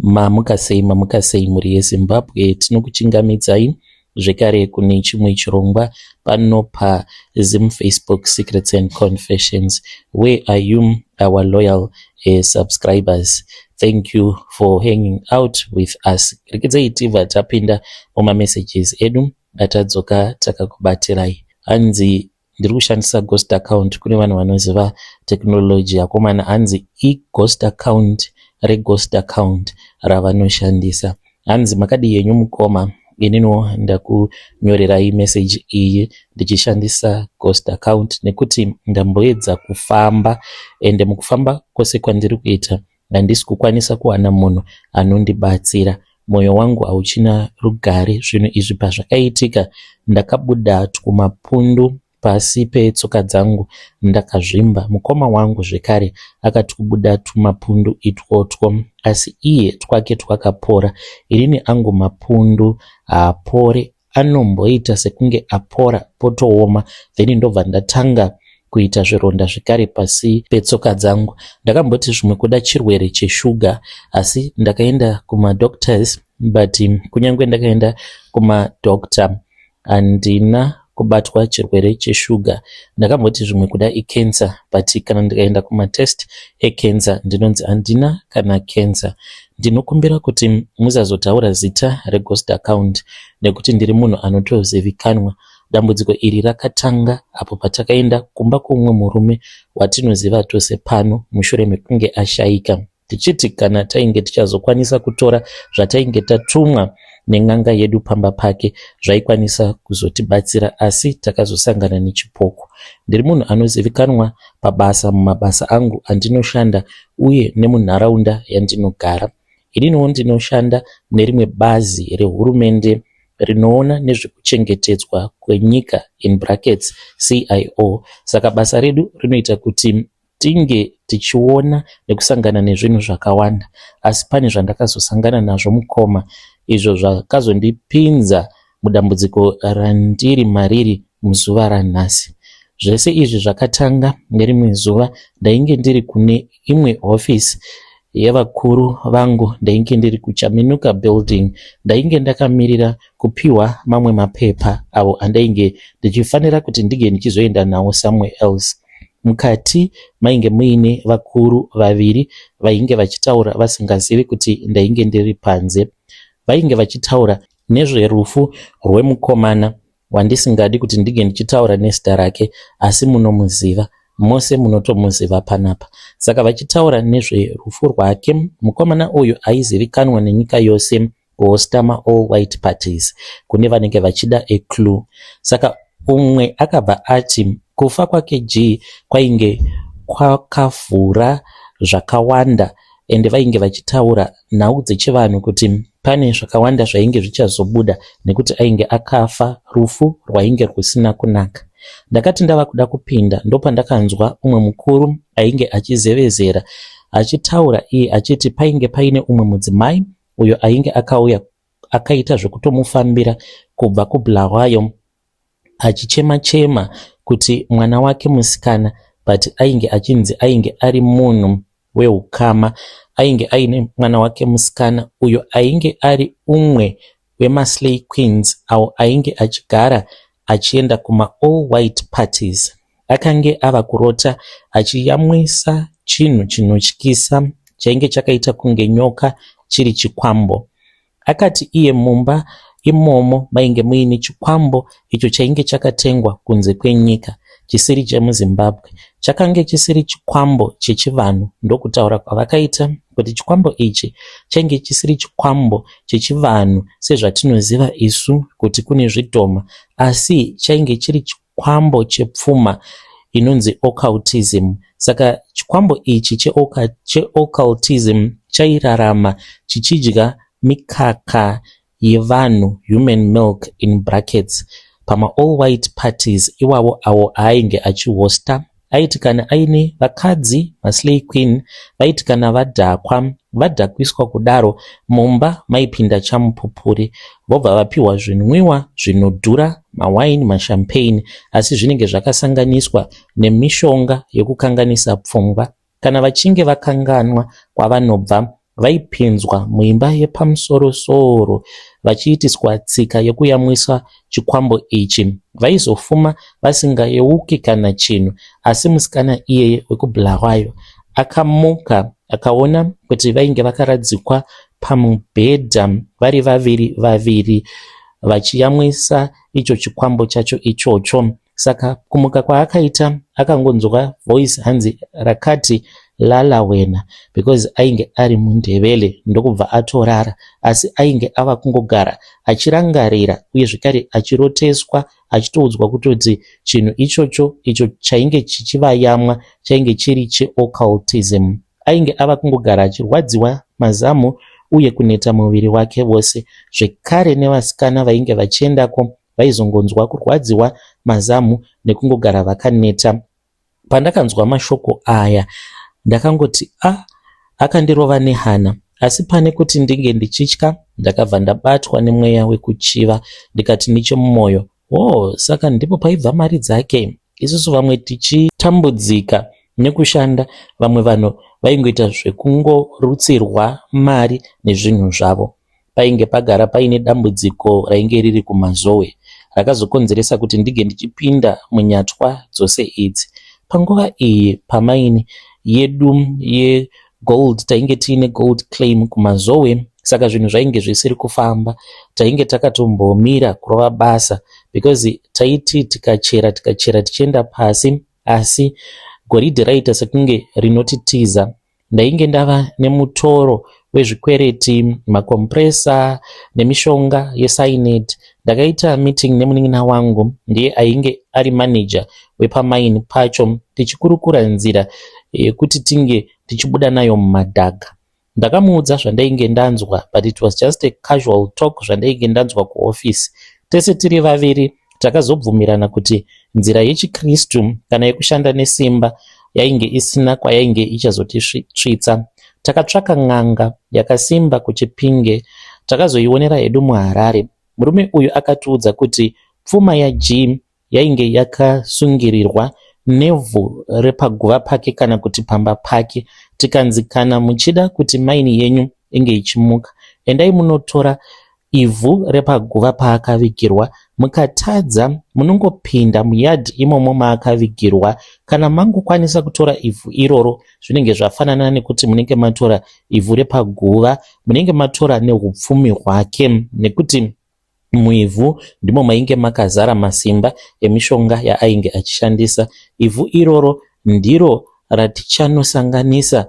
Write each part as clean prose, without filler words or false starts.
Mamuka sei, mamuka sei mhuri yeZimbabwe, tinokuchingamidzai zvekare kune chimwe chirongwa pano paZim Facebook Secrets and Confessions. Where are you our loyal subscribers? Thank you for hanging out with us. Rekedzai tibva tapinda mumamessages edu atadzoka takakubatirai. Hanzi ndiri kushandisa ghost account. Kune vanhu vanoziva technology akomana, hanzi ighost account reghost account ravanoshandisa. Hanzi makadii henyu mukoma, ininiwo ndakunyorerai message iyi ndichishandisa ghost account nekuti ndamboedza kufamba, ende mukufamba kwose kwandiri kuita handisi kukwanisa kuwana munhu anondibatsira. Mwoyo wangu hauchina rugare. Zvinhu izvi pazvakaitika ndakabuda twumapundu pasi petsoka dzangu ndakazvimba. Mukoma wangu zvekare akati kubuda twumapundu itwotwo, asi iye twake twakapora. Inini angu mapundu haapore, anomboita sekunge apora potooma, then ndobva ndatanga kuita zvironda zvekare pasi petsoka dzangu. Ndakamboti zvimwe kuda chirwere cheshuga, asi ndakaenda kumadoctors, but kunyange ndakaenda kumadoctor handina kubatwa chirwere cheshuga. Ndakamboti zvimwe kuda icancer, but kana ndikaenda kumatest ecancer ndinonzi handina kana cancer. Ndinokumbira kuti musazotaura zita reghost account nekuti ndiri munhu anotozivikanwa. Dambudziko iri rakatanga apo patakaenda kumba kwoumwe murume watinoziva tose pano mushure mekunge ashaika, tichiti kana tainge tichazokwanisa kutora zvatainge tatumwa nen'anga yedu pamba pake zvaikwanisa kuzotibatsira, asi takazosangana nechipoko. Ndiri munhu anozivikanwa pabasa, mumabasa angu andinoshanda uye nemunharaunda yandinogara. Ininiwo ndinoshanda nerimwe bazi rehurumende rinoona nezvekuchengetedzwa kwenyika in brackets CIO. Saka basa redu rinoita kuti tinge tichiona nekusangana nezvinhu zvakawanda, asi pane zvandakazosangana nazvo mukoma, izvo zvakazondipinza mudambudziko randiri mariri muzuva ranhasi. Zvese izvi zvakatanga nerimwe zuva ndainge ndiri kune imwe hofisi yevakuru vangu. Ndainge ndiri kuChaminuka building, ndainge ndakamirira kupiwa mamwe mapepa avo andainge ndichifanira kuti ndinge ndichizoenda nawo somewhere else. Mukati mainge muine vakuru vaviri vainge vachitaura vasingazivi kuti ndainge ndiri panze. Vainge vachitaura nezverufu rwemukomana wandisingadi kuti ndinge ndichitaura nezita rake, asi munomuziva mose, munotomuziva panapa. Saka vachitaura nezverufu rwake, mukomana uyu aizivikanwa nenyika yose kuhosta maall white parties, kune vanenge vachida aclue. Saka umwe akabva ati kufa kwake g kwainge kwakavhura zvakawanda, ende vainge vachitaura nhau dzechivanhu kuti pane zvakawanda zvainge zvichazobuda nekuti ainge akafa rufu rwainge rwusina kunaka. Ndakati ndava kuda kupinda ndopandakanzwa umwe mukuru ainge achizevezera achitaura iye achiti painge paine umwe mudzimai uyo ainge akauya akaita zvekutomufambira kubva kuBulawayo achichema chema kuti mwana wake musikana, but ainge achinzi ainge ari munhu weukama, ainge aine mwana wake musikana uyo ainge ari umwe wemaslay queens avo ainge achigara achienda kuma-all white parties. Akange ava kurota achiyamwisa chinhu chinotyisa chainge chakaita kunge nyoka chiri chikwambo. Akati iye mumba imomo mainge muine chikwambo icho chainge chakatengwa kunze kwenyika, chisiri chemuZimbabwe. Chakange chisiri chikwambo chechivanhu, ndokutaura kwavakaita kuti chikwambo ichi chainge chisiri chikwambo chechivanhu sezvatinoziva isu kuti kune zvidhoma, asi chainge chiri chikwambo chepfuma inonzi occultism. Saka chikwambo ichi cheoccultism chairarama chichidya mikaka yevanhu, human milk in brackets, pama-all white parties iwawo awo aainge achihosta. Aiti kana aine vakadzi maslay queen, vaiti kana vadhakwa, vadhakwiswa kudaro, mumba maipinda chamupupuri, vobva vapiwa zvinwiwa zvinodhura, mawaini, mashampagne, asi zvinenge zvakasanganiswa nemishonga yekukanganisa pfungwa. Kana vachinge vakanganwa kwavanobva, Vaipinzwa muimba yepamusoro-soro vachiitiswa tsika yekuyamwisa chikwambo ichi. Vaizofuma vasingayeuki kana chinhu asi musikana iyeye wekuBulawayo akamuka akaona kuti vainge vakaradzikwa pamubhedha vari vaviri vaviri vachiyamwisa icho chikwambo chacho ichocho. Saka kumuka kwaakaita akangonzwa voice hanzi rakati lala wena because ainge ari mundevele ndokubva atorara asi ainge ava kungogara achirangarira uye zvekare achiroteswa achitoudzwa kutoti chinhu ichocho icho chainge chichivayamwa chainge chiri cheoccultism. Ainge ava kungogara achirwadziwa mazamu uye kuneta muviri wake wose zvekare nevasikana vainge vachiendako vaizongonzwa kurwadziwa mazamu nekungogara vakaneta. Pandakanzwa mashoko aya ndakangoti a ah, akandirova nehana asi pane kuti ndinge ndichitya ndakabva ndabatwa nemweya wekuchiva ndikati nechemumoyo hoo saka ndipo paibva mari dzake isusu vamwe tichitambudzika nekushanda vamwe vanhu vaingoita zvekungorutsirwa mari nezvinhu zvavo Painge pagara paine dambudziko rainge riri kuMazowe rakazokonzeresa kuti ndinge ndichipinda munyatwa dzose idzi. Panguva iyi pamaini yedu yegold tainge tiine gold claim kuMazowe saka zvinhu zvainge zvisiri kufamba. Tainge takatombomira kurova basa because taiti tikachera tikachera tichienda pasi asi goridhe raiita sekunge rinotitiza. Ndainge ndava nemutoro wezvikwereti, macompressor nemishonga yecyanide. Ndakaita meeting nemunin'ina wangu ndiye ainge ari manager wepamaini pacho tichikurukura nzira yekuti tinge tichibuda nayo mumadhaga. Ndakamuudza zvandainge ndanzwa but it was just a casual talk zvandainge ndanzwa kuoffice. Tese tiri vaviri Takazobvumirana kuti nzira yechiKristu kana yekushanda nesimba yainge isina kwayainge ichazotisvitsa. Takatsvaka n'anga yakasimba kuChipinge takazoionera hedu muHarare. Murume uyu akatiudza kuti pfuma yaJim yainge yakasungirirwa nevhu repaguva pake kana kuti pamba pake. Tikanzi kana muchida kuti maini yenyu inge ichimuka endai munotora ivhu repaguva paakavigirwa mukatadza munongopinda muyard imomo maakavigirwa kana mangokwanisa kutora ivhu iroro zvinenge zvafanana nekuti munenge matora ivhu repaguva munenge matora neupfumi hwake nekuti muivhu ndimo mainge makazara masimba emishonga yaainge achishandisa ivhu iroro ndiro ratichanosanganisa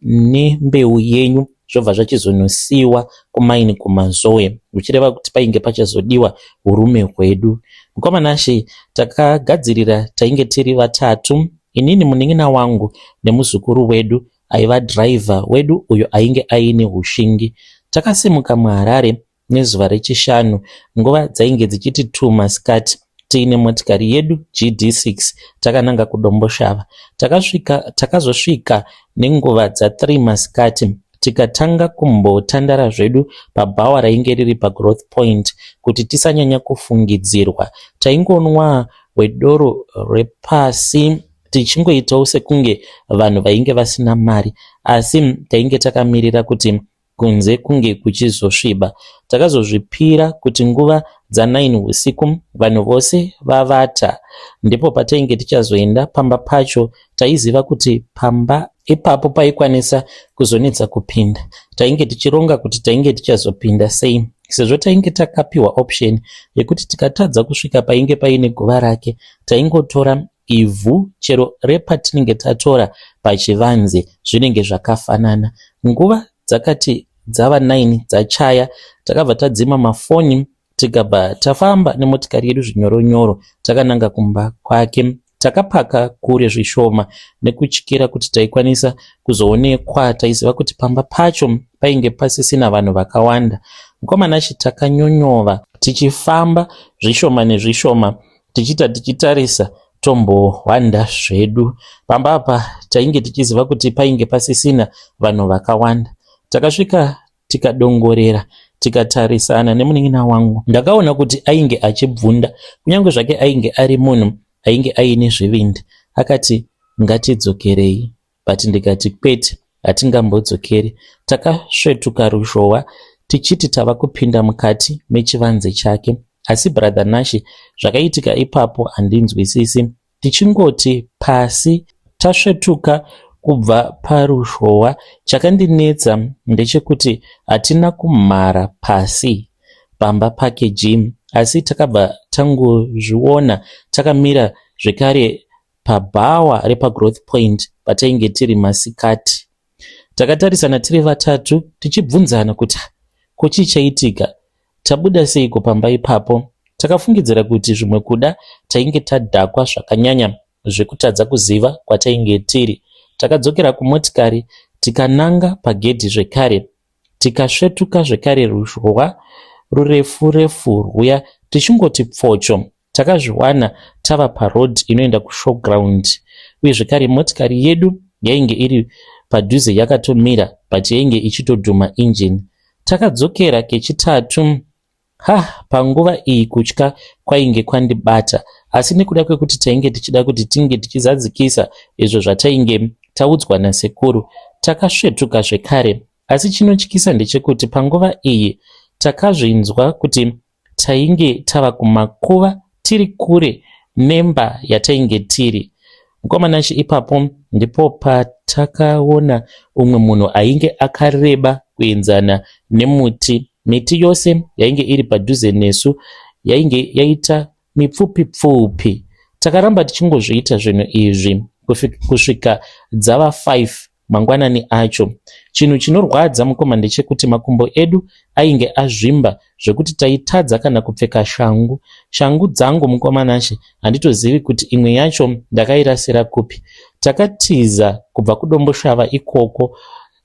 nembeu yenyu zvobva zvachizonosiiwa kumaini kuMazowe zvichireva kuti painge pachazodiwa urume hwedu. Mukoma Nashe takagadzirira tainge tiri vatatu inini munin'ina wangu nemuzukuru wedu aiva driver wedu uyo ainge aine hushingi. Takasimuka muHarare nezuva rechishanu nguva dzainge dzichiti 2 masikati tiine motikari yedu GD6 takananga kuDomboshava. Takasvika takazosvika nenguva dza3 masikati tikatanga kumbotandara zvedu pabhawa rainge riri paGrowth Point kuti tisanyanya kufungidzirwa. Taingonwa hwedoro rwepasi tichingoitawo sekunge vanhu vainge vasina mari asi tainge takamirira kuti kunze kunge kuchizosviba. Takazozvipira kuti nguva dza9 husiku vanhu vose vavata ndipo patainge tichazoenda pamba pacho. Taiziva kuti pamba ipapo paikwanisa kuzonetsa kupinda. Tainge tichironga kuti tainge tichazopinda sei sezvo tainge takapiwa option yekuti tikatadza kusvika painge paine guva rake taingotora ivhu chero repatinenge tatora pachivanze zvinenge zvakafanana. Nguva dzakati dzava 9 dzachaya takabva tadzima mafoni tikabva tafamba nemotikari yedu zvinyoronyoro takananga kumba kwake. Takapaka kure zvishoma nekutyira kuti taikwanisa kuzoonekwa. Taiziva kuti pamba pacho painge pasisina vanhu vakawanda. Mukoma Nashe takanyonyova tichifamba zvishoma nezvishoma tichiita tichitarisa tombohwanda zvedu. Pamba apa tainge tichiziva kuti painge pasisina vanhu vakawanda. Takasvika tikadongorera tikatarisana nemunin'ina wangu. Ndakaona kuti ainge achibvunda kunyange zvake ainge ari munhu ainge aine zvivindi. Akati ngatidzokerei but ndikati kwete. Hatingambodzokeri. Takasvetuka ruzhowa tichiti tava kupinda mukati mechivanze chake. Asi brother Nashe zvakaitika ipapo handinzwisisi. Tichingoti pasi tasvetuka kubva paruzhowa chakandinetsa ndechekuti hatina kumhara pasi pamba pake Jim asi takabva tangozviona takamira zvekare pabhawa repaGrowth Point patainge tiri masikati. Takatarisana tiri vatatu tichibvunzana kuti ko chii chaitika, tabuda seiko pamba ipapo. Takafungidzira kuti zvimwe kuda tainge tadhakwa zvakanyanya zvekutadza kuziva kwatainge tiri. Takadzokera kumotikari tikananga pagedhi zvekare tikasvetuka zvekare ruzhowa rurefu refu rwuya tichingoti pfocho. Takazviwana tava paroad inoenda kushowground uye zvekare motikari yedu yainge iri padhuze yakatomira but yainge ichitodhuma engine. Takadzokera kechitatu ha panguva iyi kutya kwainge kwandibata asi nekuda kwekuti tainge tichida kuti tinge tichizadzikisa izvo zvatainge taudzwa nasekuru takasvetuka zvekare asi chinotyisa ndechekuti panguva iyi takazvinzwa kuti tainge tava kumakuva tiri kure nemba yatainge tiri. Mukoma Nashe ipapo ndipo patakaona umwe munhu ainge akareba kuenzana nemuti. Miti yose yainge iri padhuze nesu yainge yaita mipfupi pfupi. Takaramba tichingozviita zvinhu izvi kusvika dzava 5 mangwanani acho. Chinhu chinorwadza mukoma ndechekuti makumbo edu ainge azvimba zvekuti taitadza kana kupfeka shangu. Shangu dzangu mukoma Nashe handitozivi kuti imwe yacho ndakairasira kupi. Takatiza kubva kuDomboshava ikoko.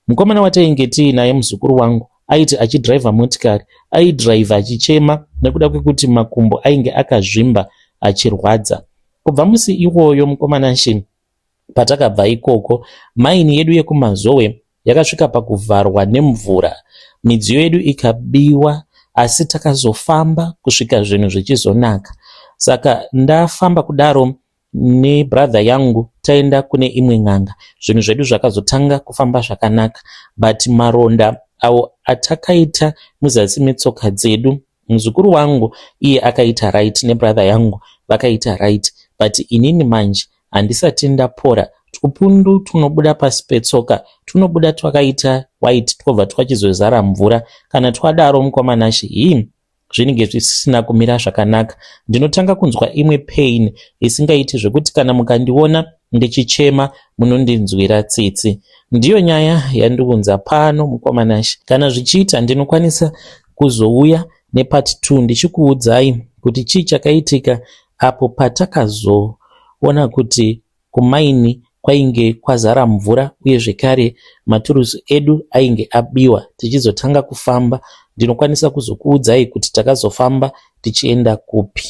Mukomana watainge tiinaye muzukuru wangu aiti achidhiraivha motikari aidhiraivha achichema nekuda kwekuti makumbo ainge akazvimba achirwadza. Kubva musi iwoyo mukoma Nashe patakabva ikoko maini yedu yekuMazowe yakasvika pakuvharwa nemvura midziyo yedu ikabiwa asi takazofamba kusvika zvinhu zvichizonaka. Saka ndafamba kudaro nebrother yangu taenda kune imwe n'anga zvinhu zvedu zvakazotanga kufamba zvakanaka but maronda awo atakaita muzasi metsoka dzedu muzukuru wangu iye akaita right nebrother yangu vakaita right but inini manje handisati ndapora twupundu tunobuda pasi petsoka tunobuda twakaita white twobva twachizozara mvura kana twadaro mukoma Nashe hii zvinenge zvisina kumira zvakanaka ndinotanga kunzwa imwe pain isingaiti zvekuti kana mukandiona ndichichema munondinzwira tsitsi ndiyo nyaya yandiunza pano mukoma Nashe kana zvichiita ndinokwanisa kuzouya nepart 2 ndichikuudzai kuti chii chakaitika apo patakazoona kuti kumaini kwainge kwazara mvura uye zvekare maturusi edu ainge abiwa tichizotanga kufamba ndinokwanisa kuzokuudzai kuti takazofamba tichienda kupi.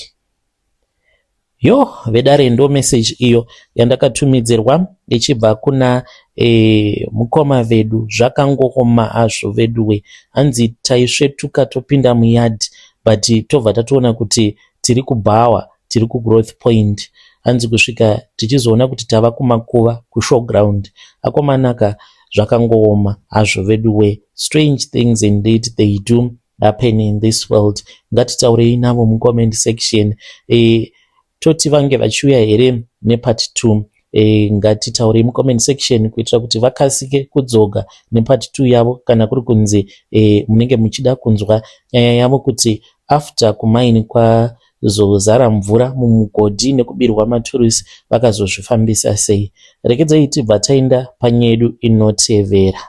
Yo vedare ndo message iyo yandakatumidzirwa ichibva kuna mukoma vedu zvakangooma hazvo veduwe hanzi taisvetuka topinda muyard but tobva tatoona kuti tiri kubhawa tiri kugrowth point hanzi kusvika tichizoona kuti tava kumakuva kushowground akomanaka zvakangooma hazvo veduwe strange things indeed they do happen in this world ngatitaurei navo mucomment section toti vange vachiuya here nepart 2 ngatitaurei mucomment section kuitira kuti vakasike kudzoka nepart 2 yavo kana kuri kunzi munenge muchida kunzwa nyaya yavo kuti after kumaini kwazozara mvura mumugodhi nekubirwa maturusi vakazozvifambisa sei. Rekedzai tibva taenda panyedu inotevera.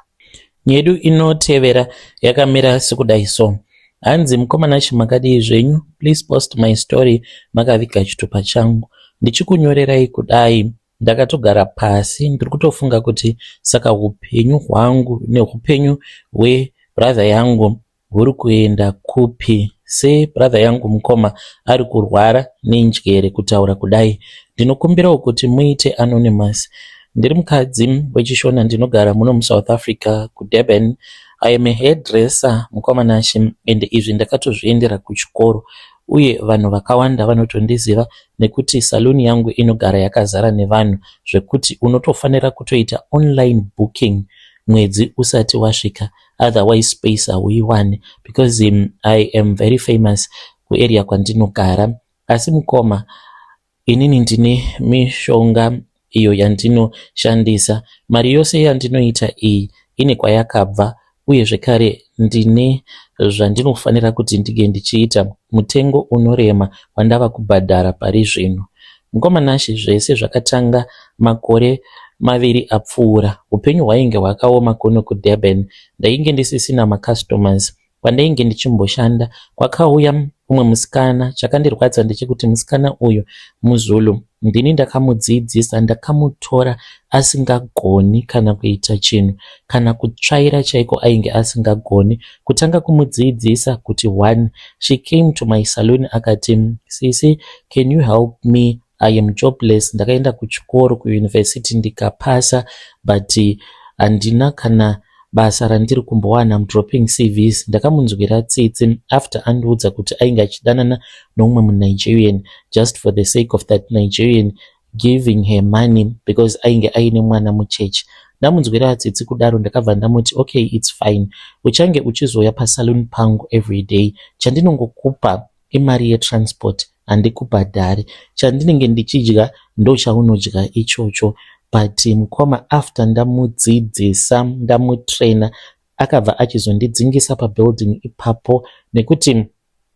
Nyedu inotevera yakamira sekudai so. Hanzi mukoma Nashe makadii zvenyu please post my story makaviga chitupa changu. Ndichikunyorerai kudai ndakatogara pasi ndiri kutofunga kuti saka upenyu hwangu neupenyu hwebrother yangu huri kuenda kupi sebrother yangu mukoma ari kurwara nenjere kutaura kudai ndinokumbirawo kuti muite anonymous ndiri mukadzi wechishona ndinogara muno muSouth Africa kuDurban I am a hairdresser mukoma Nashe ende izvi ndakatozviendera kuchikoro uye vanhu vakawanda vanotondiziva nekuti salon yangu inogara yakazara nevanhu zvekuti unotofanira kutoita online booking. Mwedzi usati wasvika, otherwise space hauiwani because I am very famous kuarea kwandinogara. Asi mukoma, inini ndine mishonga iyo yandinoshandisa. Mari yose yandinoita iyi ine kwayakabva, uye zvekare ndine zvandinofanira kuti ndinge ndichiita. Mutengo unorema wandava kubhadhara pari zvino. Mukoma Nashe, zvese zvakatanga makore 2 apfuura. Upenyu hwainge hwakaoma kuno kuDurban. Ndainge ndisisina macustomers. Kwandainge ndichimboshanda kwakauya umwe musikana. Chakandirwadza ndechekuti musikana uyu muZulu. Ndini ndakamudzidzisa, ndakamutora asingagoni kana kuita chinhu, kana kutsvaira chaiko ainge asingagoni. Kutanga kumudzidzisa kuti one, she came to my saloon akati, "Sisi, can you help me? I am jobless. Ndakaenda kuchikoro, kuuniversity, ndikapasa, but handina kana basa randiri kumbowana. I'm dropping CVs." Ndakamunzwira tsitsi after andiudza kuti ainge achidanana noumwe muNigerian just for the sake of that Nigerian giving her money, because ainge aine mwana muchechi. Ndamunzwira tsitsi kudaro, ndakabva ndamuti, "Okay, it's fine. Uchange uchizouya pasaloon pangu every day. Chandinongokupa imari yetransport, handikubhadhari. Chandinenge ndichidya ndo chaunodya ichocho." But mukoma, after ndamudzidzisa, ndamutraina, akabva achizondidzingisa pabuilding ipapo nekuti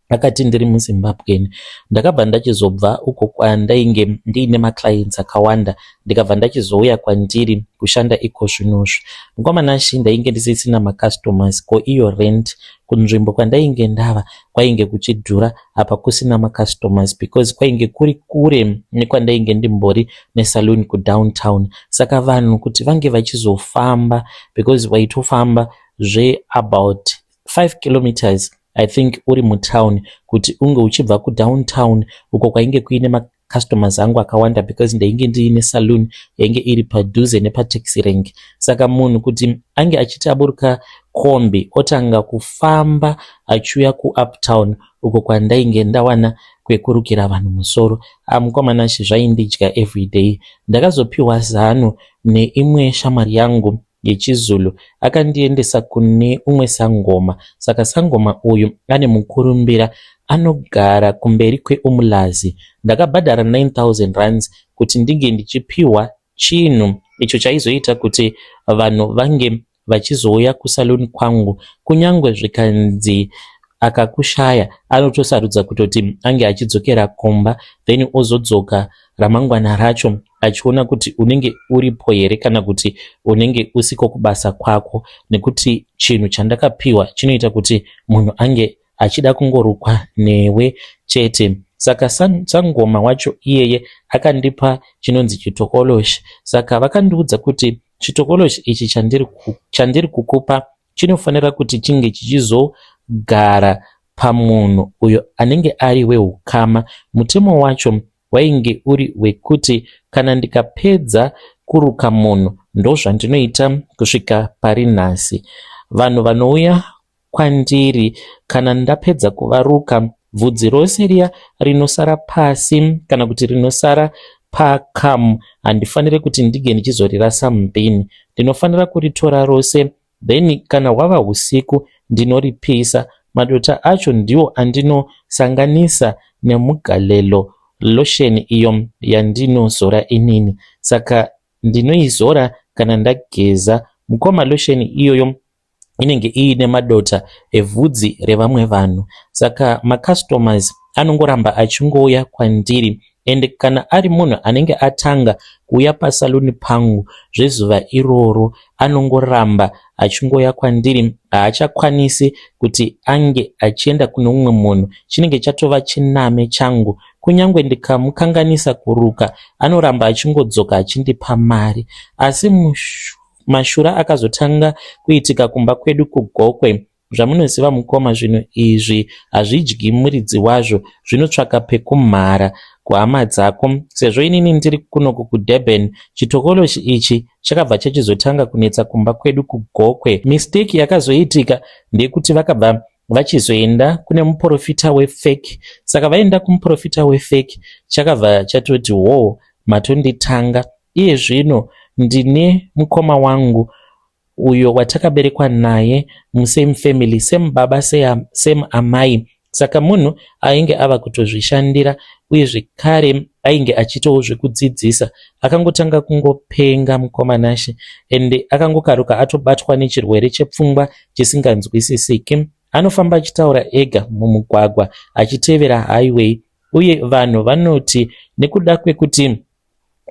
akati ndiri muZimbabwean. Ndakabva ndachizobva uko kwandainge ndiine maclients akawanda, ndikabva ndachizouya kwandiri kushanda iko zvinozvi. Mukoma Nashe, ndainge ndisisina macustomers. Ko iyo rent kunzvimbo kwandainge ndava kwainge kuchidhura, apa kusina macustomers because kwainge kuri kure nekwandainge ndimbori nesaloon kudowntown. Saka vanhu kuti vange vachizofamba, because waitofamba zveabout 5 kilometers, I think, uri mutown, kuti unge uchibva kudowntown uko kwainge kuine macustomers angu akawanda, because ndainge ndiine saloon yainge iri padhuze nepataxi rank. Saka munhu kuti ange achiti aburuka kombi, otanga kufamba achiuya kuuptown uko kwandainge ndawana kwekurukira vanhu musoro, mukoma Nashe, zvaindidya everyday. Ndakazopiwa zano neimwe shamwari yangu yechiZulu. Akandiendesa kune umwe sangoma. Saka sangoma uyu ane mukurumbira, anogara kumberi kweUmlazi. Ndakabhadhara 9000 rands kuti ndinge ndichipiwa chinhu icho chaizoita kuti vanhu vange vachizouya kusaluni kwangu, kunyange zvikanzi akakushaya anotosarudza kutoti ange achidzokera kumba, then ozodzoka ramangwana racho achiona kuti unenge uripo here kana kuti unenge usiko kubasa kwako, nekuti chinhu chandakapiwa chinoita kuti munhu ange achida kungorukwa newe chete. Saka sangoma wacho iyeye akandipa chinonzi chitokoloshi. Saka vakandiudza kuti chitokoloshi ichi chandiri kukupa chinofanira kuti chinge chichizogara pamunhu uyo anenge ari weukama. Mutemo wacho wainge uri wekuti kana ndikapedza kuruka munhu, ndozvandinoita kusvika pari nhasi, vanhu vanouya kwandiri, kana ndapedza kuvaruka, bvudzi rose riya rinosara pasi kana kuti rinosara pakamu, handifaniri kuti ndinge ndichizorirasa mubhini. Ndinofanira kuritora rose, then kana hwava usiku ndinoripisa. Madota acho ndiwo andinosanganisa nemugalelo lotion iyo yandinozora inini. Saka ndinoizora kana ndageza. Mukoma, lotion iyoyo inenge iine madota evhudzi revamwe vanhu. Saka macustomers anongoramba achingouya kwandiri, ende kana ari munhu anenge atanga kuuya pasaluni pangu zvezuva iroro, anongoramba achingouya kwandiri, haachakwanisi kuti ange achienda kune mumwe munhu. Chinenge chatova chiname changu. Kunyange ndikamukanganisa kuruka, anoramba achingodzoka achindipa mari. Asi mashura akazotanga kuitika kumba kwedu kuGokwe. Zvamunoziva mukoma, zvinhu izvi hazvidyi muridzi wazvo, zvinotsvaka pekumhara kuhama dzako. Sezvo inini ndiri kunoku kuDurban, chitokoloshi ichi chakabva chachizotanga kunetsa kumba kwedu kuGokwe. Mistake yakazoitika ndeyekuti vakabva vachizoenda kune muprofita wefake. Saka vaenda kumuprofita wefake, chakabva chatoti, "Ho, matonditanga iye zvino. Ndine mukoma wangu." uyo watakaberekwa naye musame family, same baba, same amai. Saka munhu ainge ava kutozvishandira uye zvekare ainge achiitawo zvekudzidzisa. Akangotanga kungopenga mukoma Nashe ende akangokaruka atobatwa nechirwere chepfungwa chisinganzwisisiki. Anofamba achitaura ega mumugwagwa achitevera highway uye vanhu vanoti nekuda kwekuti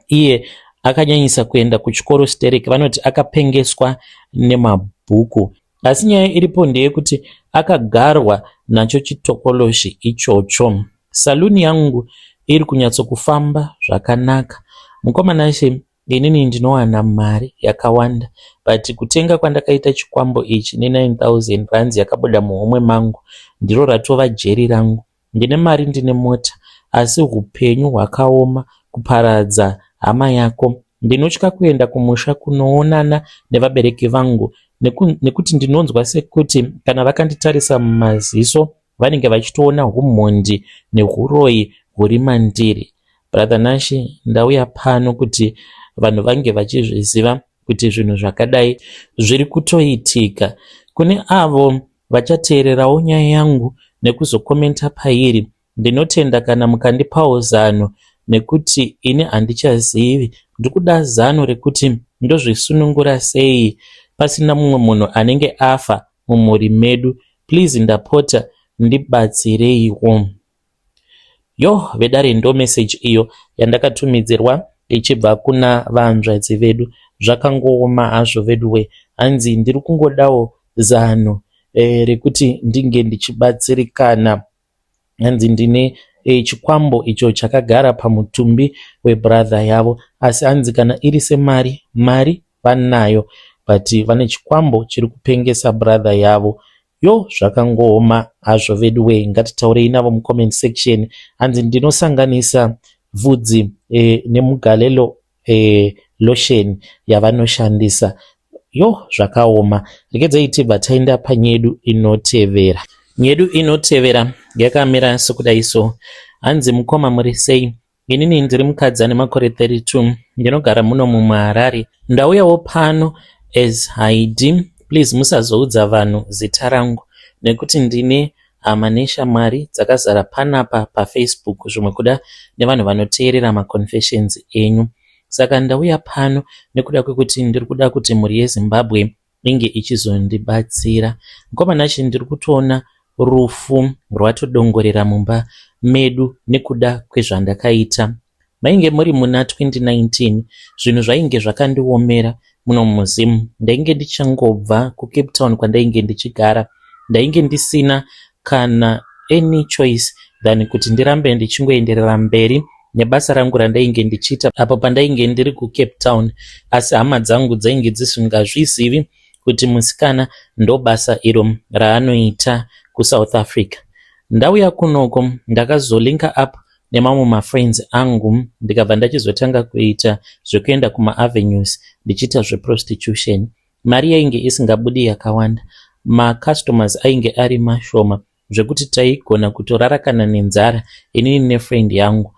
iye akanyanyisa kuenda kuchikoro stereki vanoti akapengeswa nemabhuku. Asi nyaya iripo ndeyekuti akagarwa nacho chitokoloshi ichocho. Saloon yangu iri kunyatsokufamba zvakanaka. Mukoma Nashe inini ndinowana mari yakawanda but kutenga kwandakaita chikwambo ichi ne 9000 rands yakabuda muhomwe mangu ndiro ratova jeri rangu. Ndine mari ndine mota asi hupenyu hwakaoma kuparadza hama yako. Ndinotya kuenda kumusha kunoonana nevabereki vangu nekuti ndinonzwa sekuti kana vakanditarisa mumaziso vanenge vachitoona humhondi nehuroyi huri mandiri. Brother Nashe ndauya pano kuti vanhu vange vachizviziva kuti zvinhu zvakadai zviri kutoitika. Kune avo vachateererawo nyaya yangu nekuzokomenta pairi ndinotenda kana mukandipawo zano nekuti ini handichazivi. Ndikuda zano rekuti ndozvisunungura sei pasina mumwe munhu anenge afa mumhuri medu. Please ndapota ndibatsireiwo. Yoh vedare ndo message iyo yandakatumidzirwa ichibva kuna vahanzvadzi vedu. Zvakangooma hazvo veduwe. Hanzi ndiri kungodawo zano rekuti ndinge ndichibatsirikana. Hanzi ndine chikwambo icho chakagara pamutumbi webrother yavo asi hanzi kana iri semari mari vanayo but vane chikwambo chiri kupengesa brother yavo. Yo zvakangooma hazvo veduwe. Ngatitaurei navo mucomment section. Hanzi ndinosanganisa vhudzi nemugalelo lotion yavanoshandisa. Yo zvakaoma. Regedzai tibva taenda panyedu inotevera. Nyedu inotevera yakamira sokudai so. Hanzi mukoma muri sei? Inini ndiri mukadzi ane makore 32 ndinogara muno muHarare. Ndauyawo pano as Heidi. Please musazoudza vanhu zita rangu nekuti ndine hama neshamwari dzakazara panapa paFacebook zvimwe kuda nevanhu vanoteerera maconfessions enyu. Saka ndauya pano nekuda kwekuti ndiri kuda kuti mhuri yeZimbabwe inge ichizondibatsira. Mukoma Nashe ndiri kutoona rufu rwatodongorera mumba medu nekuda kwezvandakaita. Mainge muri muna 2019 zvinhu zvainge zvakandiomera muno muZim. Ndainge ndichangobva kuCape Town kwandainge ndichigara. Ndainge ndisina kana any choice than kuti ndirambe ndichingoenderera mberi nebasa rangu randainge ndichiita apo pandainge ndiri kuCape Town. Asi hama dzangu dzainge dzisingazvizivi kuti musikana ndobasa iro raanoita kuSouth Africa. Ndauya kunoko ndakazolinka up nemamwe mafriends angu ndikabva ndachizotanga kuita zvekuenda kumaavenues ndichiita zveprostitution. Mari yainge isingabudi yakawanda, macustomers ainge ari mashoma zvekuti taigona kutorara kana nenzara inini nefriend yangu.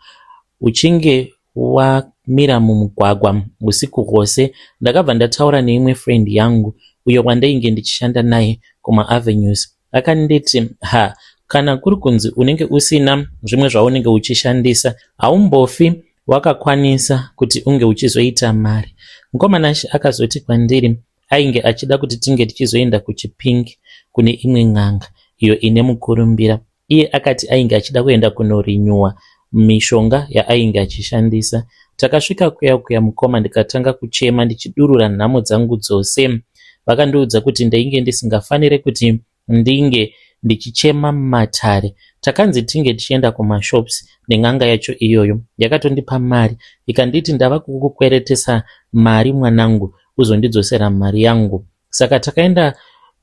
Uchinge wamira mumugwagwa usiku hwose, ndakabva ndataura neimwe friend yangu uyo wandainge ndichishanda naye kumaavenues. Akanditi ha kana kuri kunzi unenge usina zvimwe zvaunenge uchishandisa haumbofi wakakwanisa kuti unge uchizoita mari. Mukoma Nashe akazoti kwandiri ainge achida kuti tinge tichizoenda kuChipinge kune imwe n'anga iyo ine mukurumbira. Iye akati ainge achida kuenda kunorinyuwa mishonga yaainge achishandisa. Takasvika kuya kuya mukoma ndikatanga kuchema ndichidurura nhamo dzangu dzose. Vakandiudza kuti ndainge ndisingafanire kuti ndinge ndichichema mumatare. Takanzi tinge tichienda kumashops nen'anga yacho iyoyo. Yakatondipa mari ikanditi ndava kukukweretesa mari mwanangu uzondidzosera mari yangu. Saka takaenda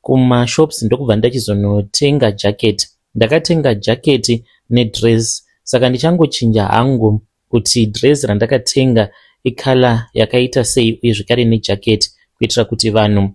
kumashops ndokubva ndachizonotenga jacket. Ndakatenga jacket nedress saka ndichangochinja hangu kuti dress randakatenga icolour yakaita sei uye zvekare nejacket kuitira kuti vanhu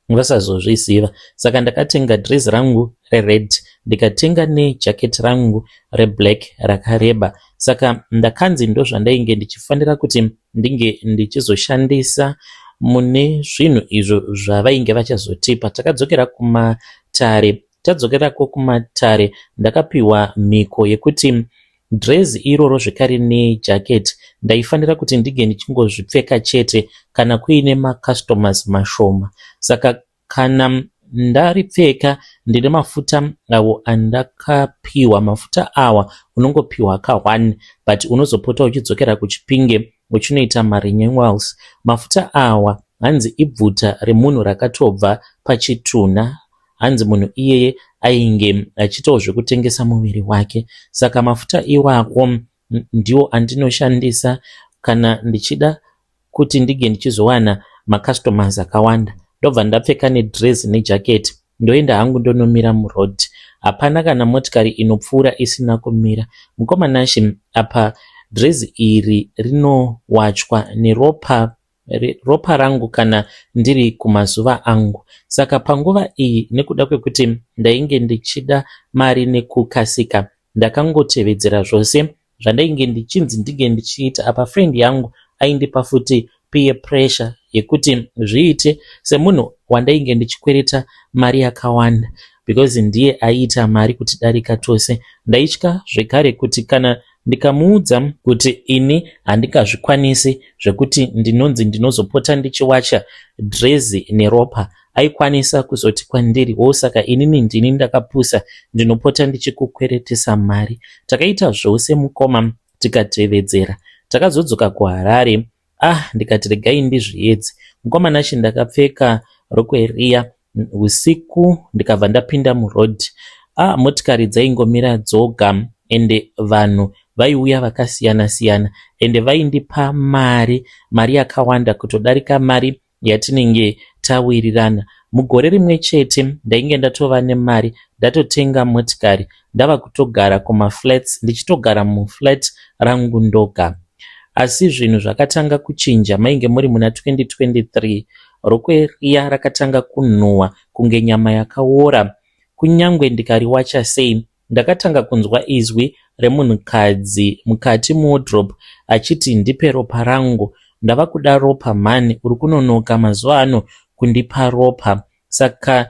vasazozviziva. Saka ndakatenga dress rangu rered ndikatenga nejacket rangu reblack rakareba. Saka ndakanzi ndozvandainge ndichifanira kuti ndinge ndichizoshandisa. mune zvinhu izvo zvavainge vachazotipa. Takadzokera kumatare. Tadzokerako kumatare ndakapiwa mhiko yekuti dhirezi iroro zvekare nejaketi ndaifanira kuti ndinge ndichingozvipfeka chete kana kuine macustomers mashoma. Saka kana ndaripfeka ndine mafuta awo andakapiwa. Mafuta awa unongopiwa ka1 but unozopota uchidzokera kuChipinge uchinoita marenewals. Mafuta awa hanzi ibvuta remunhu rakatobva pachitunha. Hanzi munhu iyeye ainge achiitawo zvekutengesa muviri wake. Saka mafuta iwawo ndiwo andinoshandisa kana ndichida kuti ndinge ndichizowana macustomers akawanda. Ndobva ndapfeka nedhirezi nejaketi ndoenda hangu ndonomira muroad. Hapana kana motikari inopfuura isina kumira. Mukoma Nashe, apa dhirezi iri rinowachwa neropa ropa rangu kana ndiri kumazuva angu. Saka panguva iyi, nekuda kwekuti ndainge ndichida mari nekukasika, ndakangotevedzera zvose zvandainge ndichinzi ndinge ndichiita. Apa friend yangu aindipa futi peer pressure yekuti zviite semunhu wandainge ndichikwereta mari yakawanda, because ndiye aiita mari kutidarika tose. Ndaitya zvekare kuti kana ndikamuudza kuti ini handingazvikwanisi zvekuti ndinonzi ndinozopota ndichiwacha dhirezi neropa, aikwanisa kuzoti kwandiri, "Wo, saka inini ndini ndakapusa ndinopota ndichikukweretesa mari?" Takaita zvose, mukoma, tikatevedzera. Takazodzoka kuHarare. Ah, ndikati regai ndizviedze. Mukoma Nashe, ndakapfeka rokwe riya usiku, ndikabva ndapinda muroad. Ah, motikari dzaingomira dzoga, ende vanhu vaiuya vakasiyana siyana, ende vaindipa mari, mari yakawanda kutodarika mari yatinenge tawirirana. Mugore rimwe chete ndainge ndatova nemari, ndatotenga motikari, ndava kutogara kumaflats, ndichitogara muflat rangu ndoga. Asi zvinhu zvakatanga kuchinja mainge muri muna 2023. Rokwe riya rakatanga kunhuhwa kunge nyama yakaora, kunyange ndikariwacha sei. Ndakatanga kunzwa izwi remunhukadzi mukati muwardrobe achiti, "Ndipe ropa rangu, ndava kuda ropa mhani, uri kunonoka mazuva ano kundipa ropa." Saka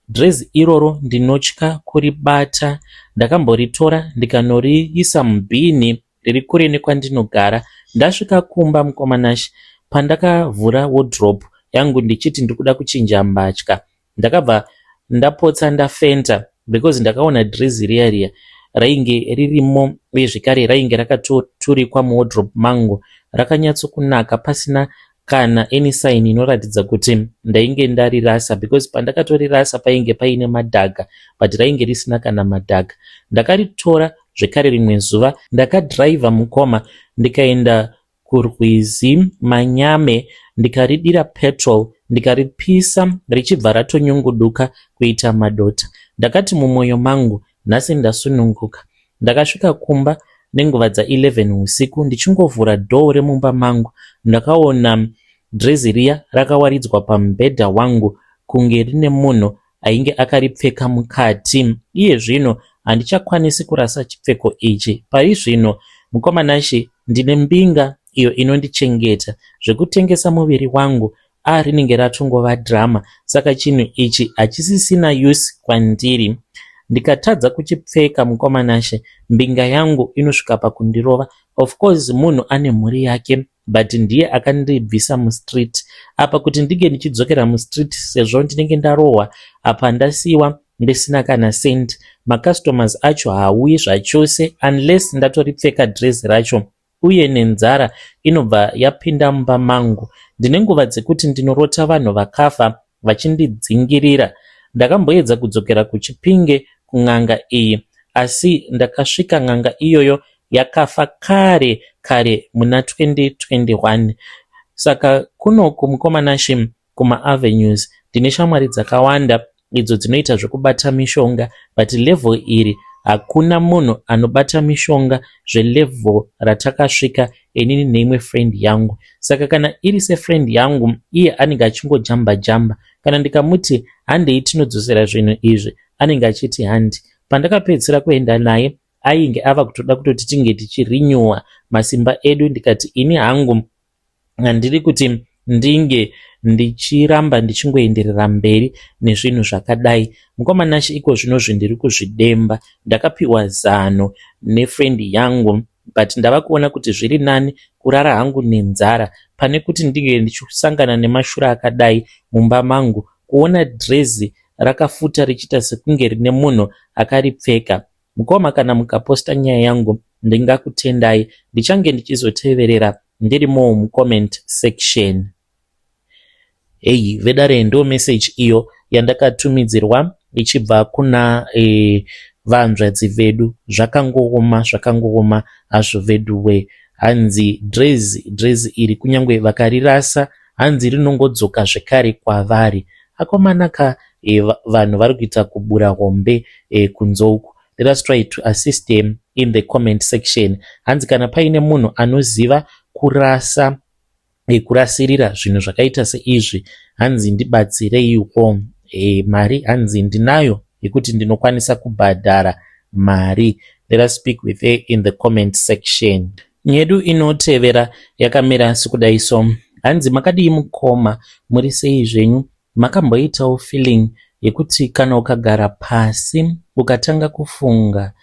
dhirezi iroro ndinotya kuribata. Ndakamboritora ndikanoriisa mubhini riri kure nekwandinogara. Ndasvika kumba, mukoma Nashe, pandakavhura wardrobe yangu ndichiti ndiri kuda kuchinja mbatya, ndakabva ndapotsa ndafenta because ndakaona dhirezi riya riya rainge ririmo, uye zvekare rainge rakatoturikwa muwardrobe mangu rakanyatsokunaka, pasina kana any sign inoratidza kuti ndainge ndarirasa, because pandakatorirasa painge paine madhaga, but rainge risina kana madhaga. Ndakaritora zvekare rimwe zuva, ndakadhiraivha, mukoma, ndikaenda kurwizi Manyame, ndikaridira petrol, ndikaripisa, richibva ratonyunguduka kuita madota. Ndakati mumwoyo mangu, "Nhasi ndasununguka." Ndakasvika kumba nenguva dza11 usiku. Ndichingovhura dhoo remumba mangu, ndakaona dhirezi riya rakawaridzwa pamubhedha wangu kunge rine munhu ainge akaripfeka mukati. Iye zvino handichakwanisi kurasa chipfeko ichi. Pari zvino, mukoma Nashe, ndine mbinga iyo inondichengeta. Zvekutengesa muviri wangu a rinenge ratongova dhirama, saka chinhu ichi hachisisina use kwandiri. Ndikatadza kuchipfeka, mukoma Nashe, mbinga yangu inosvika pakundirova. Of course munhu ane mhuri yake, but ndiye akandibvisa mustreet. Apa kuti ndinge ndichidzokera mustreet, sezvo ndinenge ndarohwa, apa ndasiyiwa ndisina kana cent, macustomers acho haauyi zvachose unless ndatoripfeka dhirezi racho, uye nenzara inobva yapinda mumba mangu. Ndine nguva dzekuti ndinorota vanhu vakafa vachindidzingirira. Ndakamboedza kudzokera kuChipinge kun'anga iyi, asi ndakasvika n'anga iyoyo yakafa kare kare muna 2021. Saka kunoku, mukoma Nashe, kumaavenues ndine shamwari dzakawanda idzo dzinoita zvekubata mishonga, but level iri hakuna munhu anobata mishonga zvelevel ratakasvika inini neimwe friend yangu. Saka kana iri sefriend yangu, iye anenge achingojamba jamba. Kana ndikamuti handei tinodzosera zvinhu izvi, anenge achiti handi. Pandakapedzisira kuenda naye, ainge ava kutoda kutoti tinge tichirenewa masimba edu. Ndikati ini hangu handiri kuti Ndinge ndichiramba ndichingoenderera mberi nezvinhu zvakadai. Mukoma Nashe iko zvinozvi ndiri kuzvidemba. Ndakapiwa zano nefriend yangu but ndava kuona kuti zviri nani kurara hangu nenzara pane kuti ndinge ndichisangana nemashura akadai mumba mangu. Kuona dhirezi rakafuta richiita sekunge rine munhu akaripfeka. Mukoma kana mukaposta nyaya yangu ndingakutendai. Ndichange ndichizoteverera ndirimowo mucomment section. Hey, vedare ndo message iyo yandakatumidzirwa ichibva kuna e, vanzvadzi vedu. Zvakangooma, zvakangooma hazvo veduwe. Hanzi drezi, drezi iri kunyange vakarirasa hanzi rinongodzoka zvekare kwavari. Akomana ka e, vanhu vari kuita kubura hombe e, kunze uku. Let us try to assist them in the comment section. Hanzi kana paine munhu anoziva kurasa e, kurasirira zvinhu zvakaita seizvi hanzi ndibatsireiwo e, mari hanzi ndinayo yekuti ndinokwanisa kubhadhara mari. Let us speak with her in the comment section. Nyedu inotevera yakamira sekudai so. Hanzi makadii mukoma, muri sei zvenyu? Makamboitawo feeling yekuti kana ukagara pasi ukatanga kufunga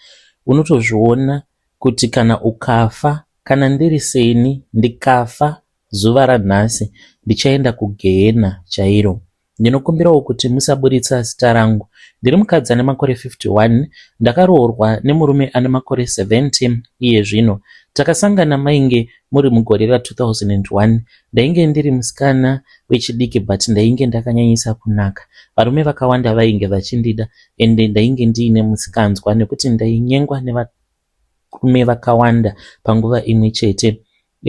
unotozviona kuti kana ukafa, kana ndiri seni ndikafa zuva ranhasi ndichaenda kugehena chairo. Ndinokumbirawo kuti musaburitsa zita rangu. Ndiri mukadzi ane makore 51, ndakaroorwa nemurume ane makore 70 iye zvino. Takasangana mainge muri mugore ra2001. Ndainge ndiri musikana wechidiki but ndainge ndakanyanyisa kunaka. Varume vakawanda vainge vachindida ende ndainge ndiine musikanzwa nekuti ndainyengwa nevarume vakawanda panguva imwe chete.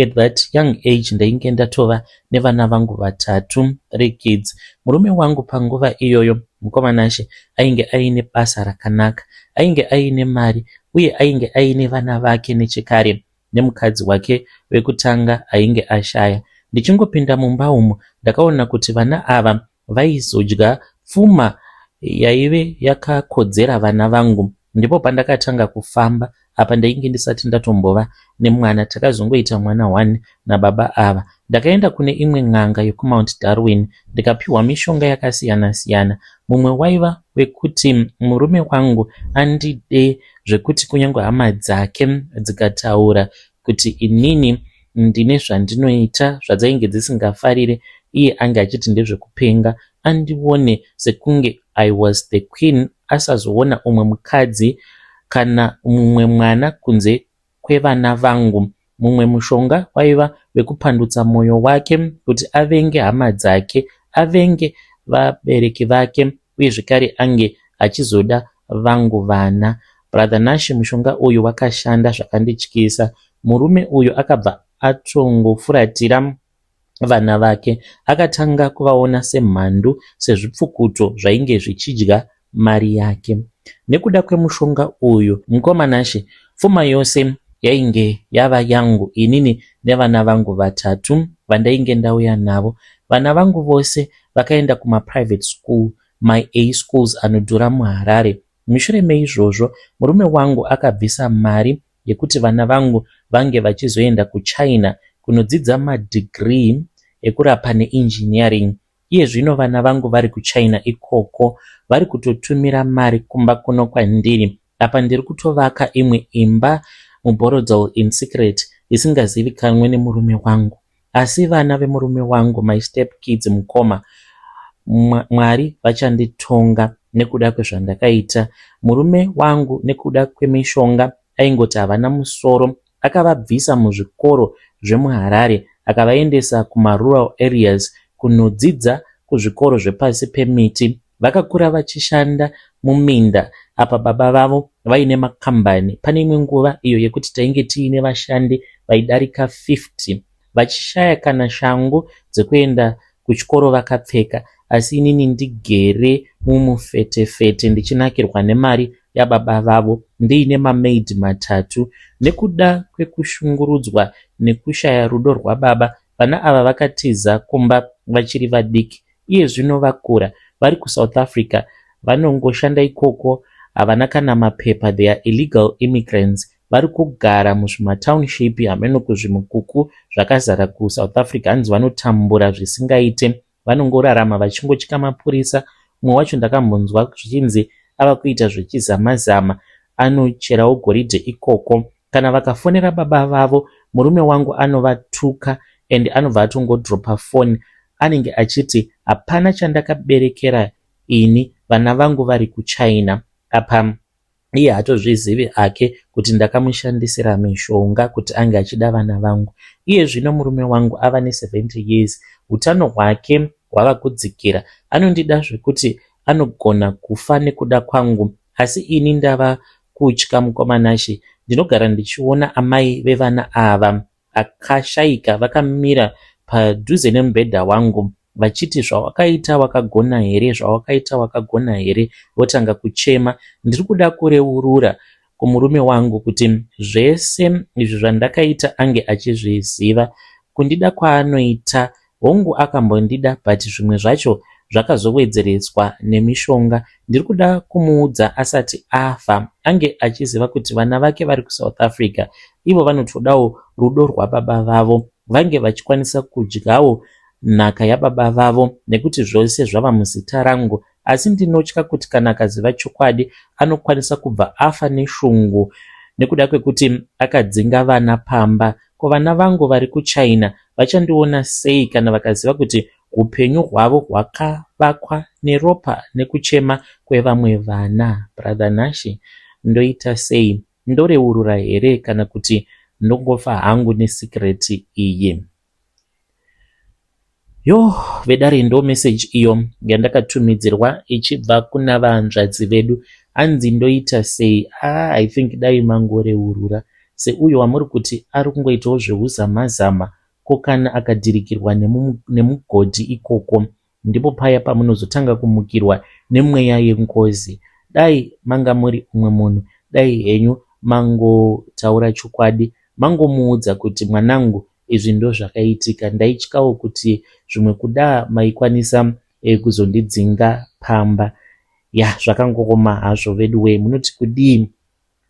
At that young age ndainge ndatova nevana vangu vatatu, 3 kids. Murume wangu panguva iyoyo mukoma Nashe ainge aine basa rakanaka, ainge aine mari uye ainge aine vana vake nechekare nemukadzi wake wekutanga ainge ashaya. Ndichingopinda mumba umu ndakaona kuti vana ava vaizodya pfuma yaive yakakodzera vana vangu. Ndipo pandakatanga kufamba apa ndainge ndisati ndatombova nemwana. Takazongoita mwana one nababa ava. Ndakaenda kune imwe n'anga yekuMount Darwin ndikapiwa mishonga yakasiyana-siyana. Mumwe waiva wekuti murume wangu andide zvekuti kunyange hama dzake dzikataura kuti inini ndine zvandinoita zvadzainge dzisingafarire iye ange achiti ndezvekupenga andione sekunge I was the queen asazoona umwe mukadzi kana mumwe mwana kunze kwevana vangu. Mumwe mushonga waiva wekupandutsa mwoyo wake kuti avenge hama dzake, avenge vabereki vake uye zvekare ange achizoda vangu vana. Brother Nash mushonga uyu wakashanda zvakandityisa. Murume uyu akabva atongofuratira vana vake. Akatanga kuvaona semhandu, sezvipfukuto zvainge zvichidya mari yake. Nekuda kwemushonga uyu, mukoma Nashe, pfuma yose yainge yava yangu inini nevana vangu vatatu vandainge ndauya navo. Vana vangu vose vakaenda kumaprivate school, my A schools anodhura muHarare. Mushure meizvozvo, murume wangu akabvisa mari yekuti vana vangu vange vachizoenda kuChina kunodzidza madegree ekurapa neengineering. Iye zvino vana vangu vari kuChina ikoko vari kutotumira mari kumba kuno kwandiri. Apa ndiri kutovaka imwe imba muBorrowdale in secret isingazivikanwe nemurume wangu. Asi vana vemurume wangu, my step kids mukoma, Mwari vachanditonga nekuda kwezvandakaita. Murume wangu nekuda kwemishonga aingoti havana musoro. Akavabvisa muzvikoro zvemuHarare akavaendesa kumarural areas kunodzidza kuzvikoro zvepasi pemiti. Vakakura vachishanda muminda apa baba vavo vaine makambani. Pane imwe nguva iyo yekuti tainge tiine vashandi vaidarika 50 vachishaya kana shangu dzekuenda kuchikoro vakapfeka asi inini ndigere mumufetefete ndichinakirwa nemari yababa vavo ndiine mamaid matatu. Nekuda kwekushungurudzwa nekushaya rudo rwababa, vana ava vakatiza kumba vachiri vadiki. Iye zvino vakura vari kuSouth Africa vanongoshanda ikoko havana kana mapepa, they are illegal immigrants. Vari kugara muzvimatownship hameno kuzvimukuku zvakazara kuSouth Africa. Hanzi vanotambura zvisingaite, vanongorarama vachingotya mapurisa. Umwe wacho ndakambonzwa zvichinzi ava kuita zvechizama-zama, anocherawo goridhe ikoko. Kana vakafonera baba vavo, murume wangu anovatuka and anobva atongodropa foni. Anenge achiti hapana chandakaberekera ini, vana vangu vari kuChina. Apa iye haatozvizivi hake kuti ndakamushandisira mishonga kuti ange achida vana vangu. Iye zvino murume wangu ava ne70 years, utano hwake hwava kudzikira. Anondida zvekuti anogona kufa nekuda kwangu, asi ini ndava kutya mukoma Nashe. Ndinogara ndichiona amai vevana ava akashaika vakamira padhuze nemubhedha wangu vachiti zvawakaita wakagona here, zvawakaita wakagona here, votanga kuchema. Ndiri kuda kureurura kumurume wangu kuti zvese izvi zvandakaita ange achizviziva. Kundida kwaanoita, hongu akambondida, but zvimwe zvacho zvakazowedzereswa nemishonga. Ndiri kuda kumuudza asati afa, ange achiziva kuti vana vake vari kuSouth Africa ivo vanotodawo rudo rwababa vavo, vange vachikwanisa kudyawo nhaka yababa vavo nekuti zvose zvava muzita rangu. Asi ndinotya kuti kana akaziva chokwadi anokwanisa kubva afa neshungu nekuda kwekuti akadzinga vana pamba. Ko vana vangu vari kuChina vachandiona sei kana vakaziva kuti upenyu hwavo hwakavakwa neropa nekuchema kwevamwe vana? Brother Nashe, ndoita sei? Ndoreurura here kana kuti ndongofa hangu nesecret iyi? Yo, vedare, ndo message iyo yandakatumidzirwa ichibva kuna vahanzvadzi vedu. Hanzi ndoita sei? Ah, I think dai mangoreurura seuyo wamuri kuti ari kungoitawo zveuzamazama. Ko kana akadhirikirwa nemugodhi ikoko, ndipo paya pamunozotanga kumukirwa nemweya yengozi. Dai manga muri umwe munhu, dai henyu mangotaura chokwadi, mangomuudza kuti mwanangu, izvi ndo zvakaitika, ndaityawo kuti zvimwe kuda maikwanisa kuzondidzinga pamba. Ya, zvakangooma hazvo vedu wee. Munoti kudii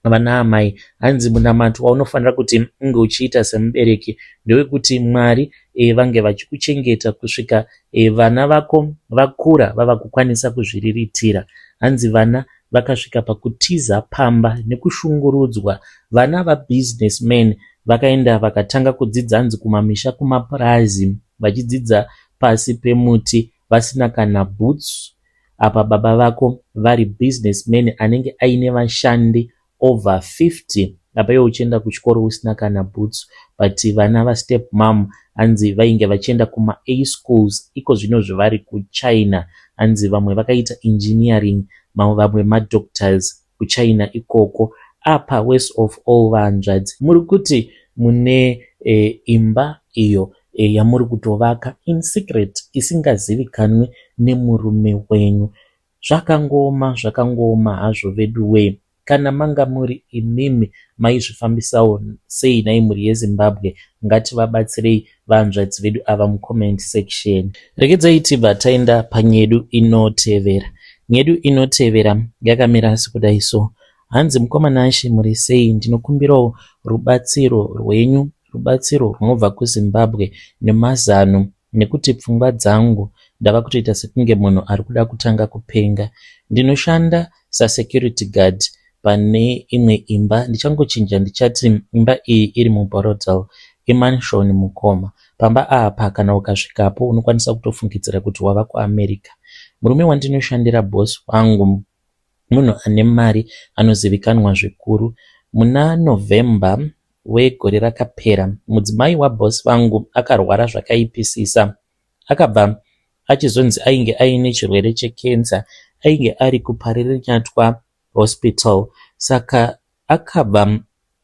vana amai? Hanzi munamato waunofanira kuti unge uchiita semubereki ndewekuti Mwari vange vachikuchengeta kusvika vana vako vakura vava kukwanisa kuzviriritira. Hanzi vana vakasvika pakutiza pamba nekushungurudzwa. Vana vabusinessman vakaenda vakatanga kudzidza hanzi kumamisha, kumapurazi, vachidzidza pasi pemuti vasina kana boots. Apa baba vako vari businessman anenge aine vashandi over 50, apa iwe uchienda kuchikoro usina kana boots. But vana vastep mum hanzi vainge vachienda kuma-A schools, iko zvino zvavari kuChina. Hanzi vamwe vakaita engineering, vamwe madoctors kuChina ikoko. Apa worst of all, vahanzvadzi, muri kuti mune imba iyo yamuri kutovaka in secret isingazivikanwi nemurume wenyu. Zvakangooma, zvakangooma hazvo vedu wee. Kana manga muri imimi, maizvifambisawo sei nhai mhuri yeZimbabwe? Ngativabatsirei vahanzvadzi vedu ava mucomment section. Regedzai tibva taenda panyedu inotevera. Nyedu inotevera yakamira sekudai so. Hanzi mukoma Nashe, muri sei? Ndinokumbirawo rubatsiro rwenyu, rubatsiro runobva kuZimbabwe nemazano, nekuti pfungwa dzangu ndava kutoita sekunge munhu ari kuda kutanga kupenga. Ndinoshanda sasecurity guard pane imwe imba. Ndichangochinja, ndichati imba iyi iri muBorrowdale, imansion mukoma. Pamba apa kana ukasvikapo unokwanisa kutofungidzira kuti wava kuAmerica. Murume wandinoshandira, boss wangu, munhu ane mari anozivikanwa zvikuru. Muna November wegore rakapera, mudzimai waboss vangu akarwara zvakaipisisa. Akabva achizonzi ainge aine chirwere chekenza. Ainge ari kuParirenyatwa Hospital. Saka akabva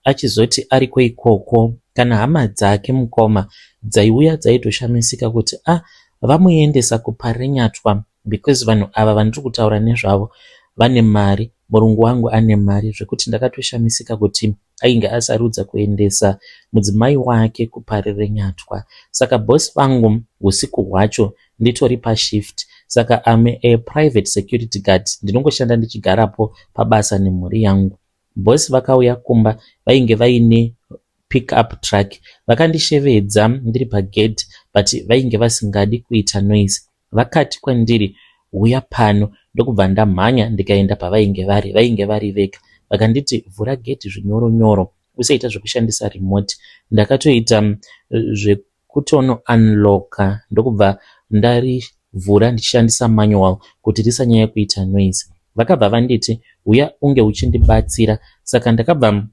achizoti ariko ikoko, kana hama dzake mukoma dzaiuya dzaitoshamisika kuti a ah, vamuendesa kuParirenyatwa, because vanhu ava vandiri kutaura nezvavo vane mari. Murungu wangu ane mari zvekuti ndakatoshamisika kuti ainge asarudza kuendesa mudzimai wake kuParirenyatwa. Saka boss vangu usiku hwacho, nditori pashift, saka am a private security guard, ndinongoshanda ndichigarapo pabasa nemhuri yangu. Boss vakauya kumba vainge vaine pick up truck. Vakandishevedza ndiri pagedhi but vainge vasingadi kuita noise. Vakati kwandiri huya pano ndokubva ndamhanya ndikaenda pavainge vari. Vainge vari vega. Vakanditi vhura gedhi zvinyoro nyoro usaita zvekushandisa remote. Ndakatoita zvekutono unlocka ndokubva ndarivhura ndichishandisa manual kuti risanyanya kuita noise. Vakabva vanditi huya unge uchindibatsira saka ndakabva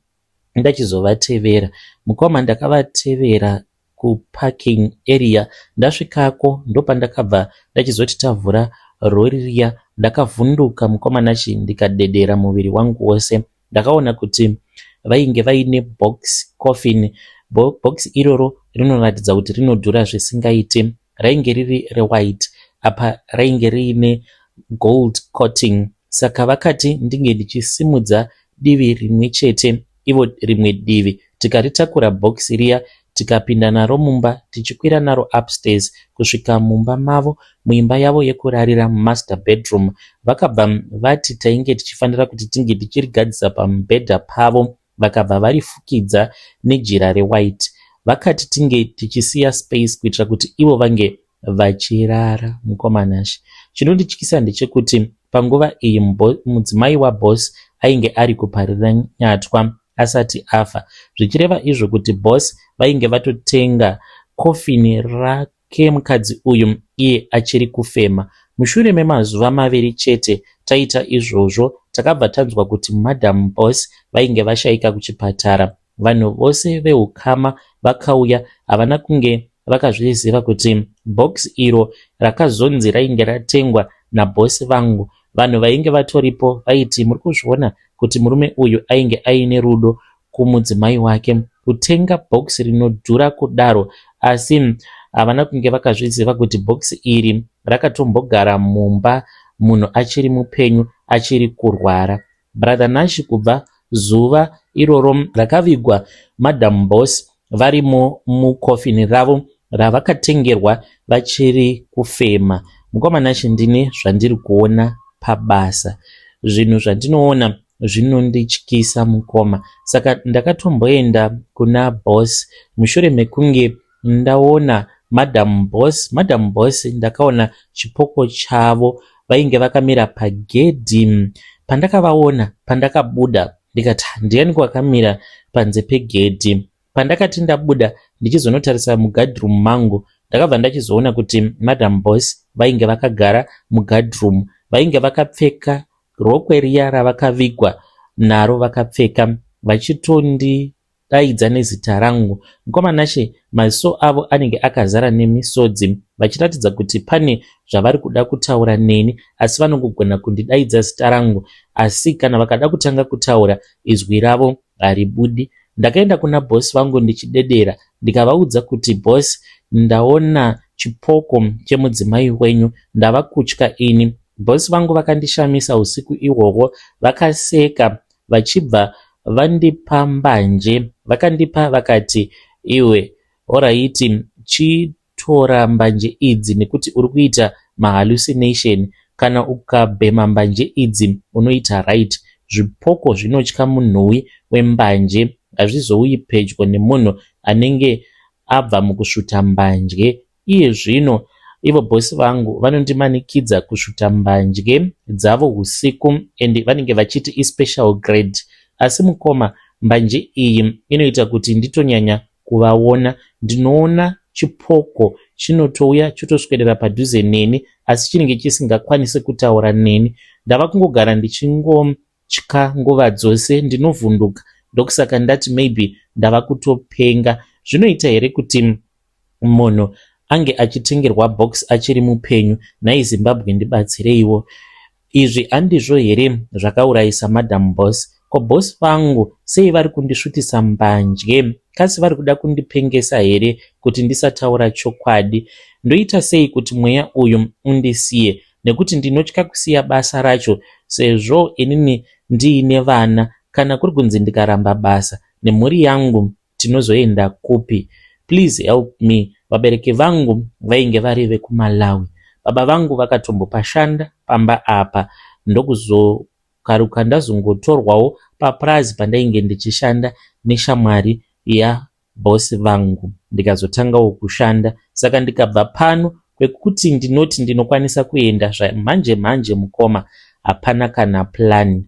ndachizovatevera. Mukoma ndakavatevera kuparking area ndasvikako ndopandakabva ndachizoti tavhura rori riya ndakavhunduka mukoma Nashy ndikadedera muviri wangu wose. Ndakaona kuti vainge vaine box coffin. Box iroro rinoratidza kuti rinodhura zvisingaite. Rainge riri rewhite apa rainge riine gold coating. Saka vakati ndinge ndichisimudza divi rimwe chete ivo rimwe divi tikaritakura box riya tikapinda naro mumba tichikwira naro upstairs kusvika mumba mavo muimba yavo yekurarira mumaster bedroom. Vakabva vati tainge tichifanira kuti tinge tichirigadzisa pamubhedha pavo vakabva varifukidza nejira rewhite. Vakati tinge tichisiya space kuitira kuti ivo vange vachirara mukoma Nashe. Chinondityisa ndechekuti panguva iyi mudzimai waboss ainge ari kuparira nyatwa asati afa zvichireva izvo kuti boss vainge vatotenga kofini rake mukadzi uyu iye achiri kufema. Mushure memazuva maviri chete taita izvozvo takabva tanzwa kuti Madam Boss vainge vashaika kuchipatara. Vanhu vose veukama vakauya havana kunge vakazviziva kuti box iro rakazonzi rainge ratengwa naboss vangu. Vanhu vainge vatoripo vaiti muri kuzviona kuti murume uyu ainge aine rudo kumudzimai wake kutenga box rinodhura kudaro asi havana kunge vakazviziva kuti box iri rakatombogara mumba munhu achiri mupenyu achiri kurwara. Brother Nash kubva zuva iroro rakavigwa Madam Boss varimo mukofini ravo ravakatengerwa vachiri kufema. Mukoma Nash ndine zvandiri kuona pabasa. Zvinhu zvandinoona zvinondityisa mukoma. Saka ndakatomboenda kuna boss mushure mekunge ndaona Madam Boss. Madam Boss ndakaona chipoko chavo vainge vakamira pagedhi. Pandakavaona pandakabuda ndikati ndiani kwakamira panze pegedhi. Pandakati ndabuda ndichizonotarisa mugadroom mangu ndakabva ndachizoona kuti Madam Boss vainge vakagara mugadroom. Vainge vakapfeka rokwe riya ravakavigwa naro vakapfeka vachitondidaidza nezita rangu. Mukoma Nashe maziso avo anenge akazara nemisodzi vachiratidza kuti pane zvavari kuda kutaura neni asi vanongogona kundidaidza zita rangu asi kana vakada kutanga kutaura izwi ravo haribudi. Ndakaenda kuna boss vangu ndichidedera ndikavaudza kuti boss ndaona chipoko chemudzimai wenyu ndava kutya ini. Boss vangu vakandishamisa usiku ihwohwo vakaseka vachibva vandipa mbanje. Vakandipa vakati iwe horaiti chitora mbanje idzi nekuti uri kuita mahallucination. Kana ukabhema mbanje idzi unoita right. Zvipoko zvinotya munhuwi wembanje hazvizouyi pedyo nemunhu anenge abva mukusvuta mbanje. Iye zvino ivo boss vangu vanondimanikidza kusvuta mbanje dzavo usiku and vanenge vachiti ispecial grade. Asi mukoma mbanje iyi inoita kuti nditonyanya kuvaona. Ndinoona chipoko chinotouya chotoswedera padhuze neni asi chinenge chisingakwanisi kutaura neni. Ndava kungogara ndichingotya nguva dzose ndinovhunduka ndokusaka ndati maybe ndava kutopenga. Zvinoita here kuti munhu ange achitengerwa box achiri mupenyu? Nhai Zimbabwe ndibatsireiwo. Izvi handizvo here zvakaurayisa Madam Boss? Ko boss vangu sei vari kundisvutisa mbanje? Kasi vari kuda kundipengesa here kuti ndisataura chokwadi? Ndoita sei kuti mweya uyu undisiye? Nekuti ndinotya kusiya basa racho sezvo inini ndiine vana. Kana kuri kunzi ndikaramba basa nemhuri yangu tinozoenda kupi? Please help me. Vabereki vangu vainge vari vekuMalawi. Baba vangu vakatombopashanda pamba apa. Karuka ndazongotorwawo papurazi pandainge ndichishanda neshamwari yaboss vangu ndikazotangawo kushanda. Saka ndikabva pano kwekuti ndinoti ndinokwanisa kuenda zvamhanje mhanje mukoma hapana kana plan.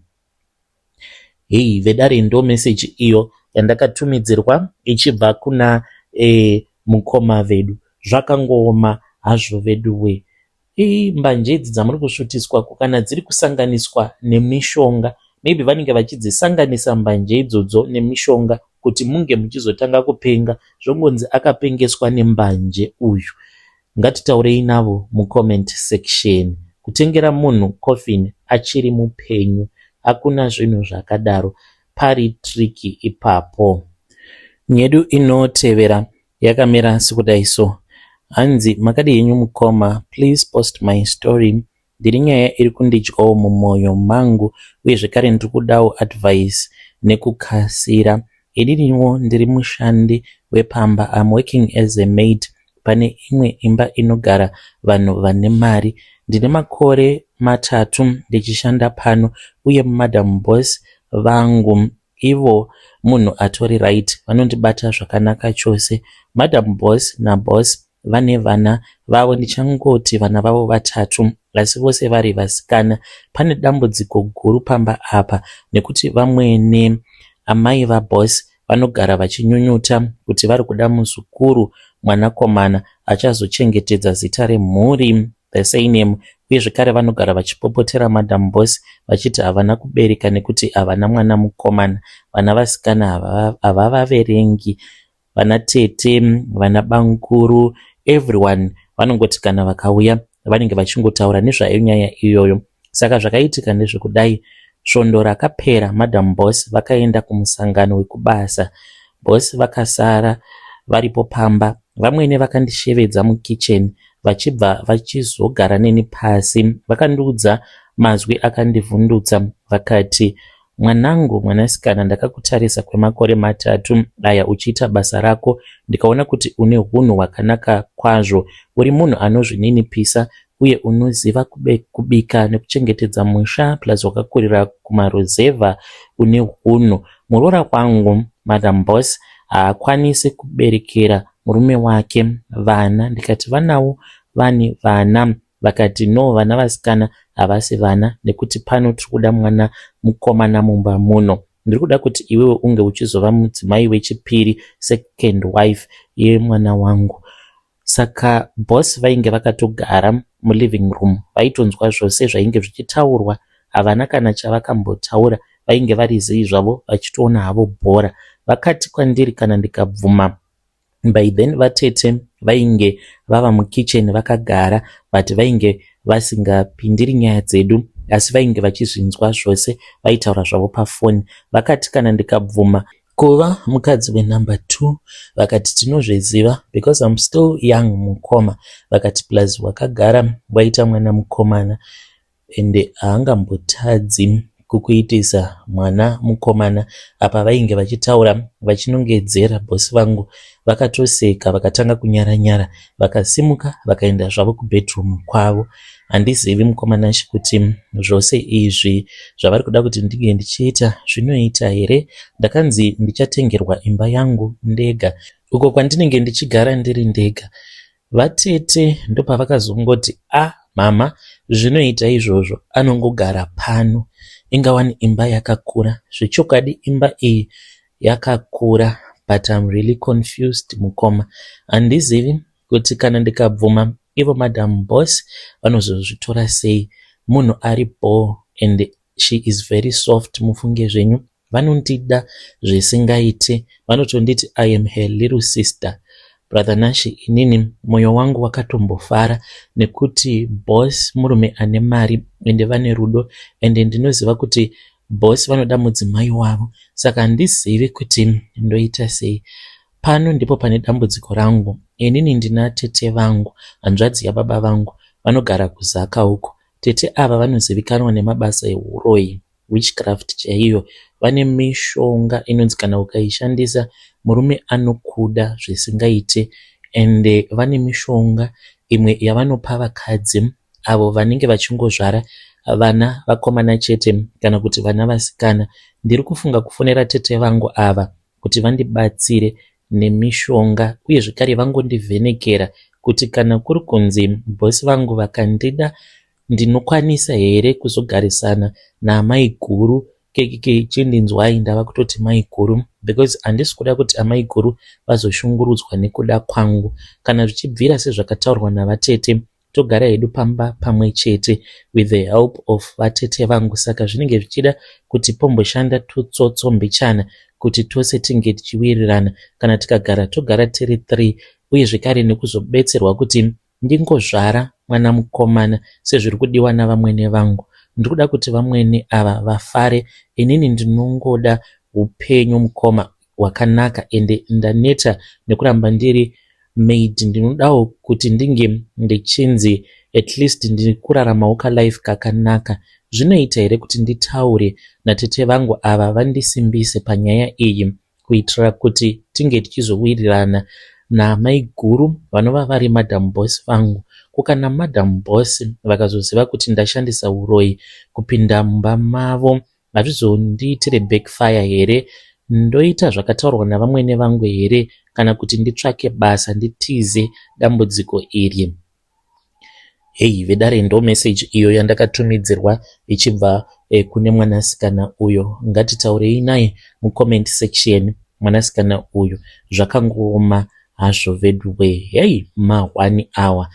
Heyi vedare ndo message iyo yandakatumidzirwa ichibva kuna e, mukoma vedu. Zvakangooma hazvo veduwe. Ii mbanje idzi dzamuri kusvutiswa ko kana dziri kusanganiswa nemishonga maybe vanenge vachidzisanganisa mbanje idzodzo nemishonga kuti munge muchizotanga kupenga zvongonzi akapengeswa nembanje uyu. Ngatitaurei navo mucomment section. Kutengera munhu coffin achiri mupenyu hakuna zvinhu zvakadaro pari tricky ipapo. Nyedu inotevera yakamira sekudai so. Hanzi makadii henyu mukoma please post my story ndiri nyaya iri kundidyawo mumwoyo mangu uye zvekare ndiri kudawo advice nekukasira. Ininiwo ndiri mushandi wepamba I'm working as a maid pane imwe imba inogara vanhu vane mari. Ndine makore matatu ndichishanda pano uye madam boss vangu ivo munhu atori right vanondibata zvakanaka chose. Madam boss naboss vane vana vavo ndichangoti vana vavo vatatu asi vose vari vasikana. Pane dambudziko guru pamba apa nekuti vamwene amai vaboss vanogara vachinyunyuta kuti vari kuda muzukuru mwanakomana achazochengetedza zita remhuri the surname uye zvekare vanogara vachipopotera madam boss vachiti havana kubereka nekuti havana mwana mukomana vana vasikana havavaverengi vana tete vana bamukuru everyone vanongoti kana vakauya vanenge vachingotaura nezvayo nyaya iyoyo saka zvakaitika ndezvekudai svondo rakapera madam boss vakaenda kumusangano wekubasa boss vakasara varipo pamba vamwene vakandishevedza mukicheni vachibva vachizogara neni pasi vakandiudza mazwi akandivhundutsa vakati mwanangu mwanasikana ndakakutarisa kwemakore matatu aya uchiita basa rako ndikaona kuti une hunhu hwakanaka kwazvo uri munhu anozvininipisa uye unoziva kubika nekuchengetedza musha plus wakakurira kumaruzevha une hunhu muroora wangu madam boss haakwanisi kuberekera murume wake vana ndikati vanawo vani vana vakati no vana vasikana havasi vana nekuti pano tiri kuda mwana mukomana mumba muno ndiri kuda kuti iwewe unge uchizova mudzimai wechipiri second wife yemwana wangu saka boss vainge vakatogara muliving room vaitonzwa zvose zvainge zvichitaurwa havana kana chavakambotaura vainge vari zii zvavo vachitoona havo bhora vakati kwandiri kana ndikabvuma by then vatete vainge vava mukicheni vakagara but vainge vasingapindiri nyaya dzedu asi vainge vachizvinzwa zvose vaitaura zvavo pafoni vakati kana ndikabvuma kuva mukadzi wenumber 2 vakati tinozviziva because I'm still young mukoma vakati plus wakagara waita mwana mukomana ende haangambotadzi kukuitisa mwana mukomana apa vainge vachitaura vachinongedzera bhosi vangu vakatoseka vakatanga kunyara nyara vakasimuka vakaenda zvavo kubedroom kwavo handizivi mukoma Nashe kuti zvose izvi zvavari kuda kuti ndinge ndichiita zvinoita here ndakanzi ndichatengerwa imba yangu ndega uko kwandinenge ndichigara ndiri ndega vatete ndopavakazongoti a mama zvinoita izvozvo anongogara pano ingawani imba yakakura zvechokwadi imba iyi yakakura but I'm really confused mukoma handizivi kuti kana ndikabvuma ivo madam boss vanozozvitora sei munhu ari bho and she is very soft mufunge zvenyu vanondida zvisingaite vanotonditi I am her little sister brother Nashe inini mwoyo wangu wakatombofara nekuti boss murume ane mari ende vane rudo ende ndinoziva kuti boss vanoda mudzimai wavo saka handizivi kuti ndoita sei pano ndipo pane dambudziko rangu inini ndina tete vangu hanzvadzi yababa vangu vanogara kuzaka uko tete ava vanozivikanwa nemabasa euroyi witchcraft chaiyo vane mishonga inonzi kana ukaishandisa murume anokuda zvisingaite ende vane mishonga imwe yavanopa vakadzi avo vanenge vachingozvara vana vakomana chete kana kuti vana vasikana. Ndiri kufunga kufonera tete vangu ava kuti vandibatsire nemishonga uye zvekare vangondivhenekera kuti kana kuri kunzi boss vangu vakandida ndinokwanisa here kuzogarisana naamaiguru kekeke chindinzwai ndava kutoti maiguru because handisi kuda kuti amaiguru vazoshungurudzwa nekuda kwangu kana zvichibvira sezvakataurwa navatete togara hedu pamba pamwe chete with the help of vatete vangu saka zvinenge zvichida kuti pomboshanda tutsotso mbichana kuti tose tinge tichiwirirana kana tikagara togara tiri 3 uye zvekare nekuzobetserwa kuti ndingozvara mwana mukomana sezviri kudiwa navamwene vangu. Ndiri kuda kuti vamwene ava vafare inini ndinongoda upenyu mukoma hwakanaka ende ndaneta nekuramba ndiri maid ndinodawo kuti ndinge ndichinzi at least ndiri kuraramawo kalife kakanaka. Zvinoita here kuti nditaure natete vangu ava vandisimbise panyaya iyi kuitira kuti tinge tichizowirirana namaiguru vanova vari madam boss vangu. Ko kana madam boss vakazoziva kuti ndashandisa uroyi kupinda mumba mavo hazvizondiitire backfire here? Ndoita zvakataurwa navamwene vangu here kana kuti nditsvake basa nditize dambudziko iri? Hei vedare ndo message iyo yandakatumidzirwa ichibva kune mwanasikana uyo. Ngatitaurei naye mucomment section mwanasikana uyu zvakangooma hazvo veduwe. Hei ma1 hour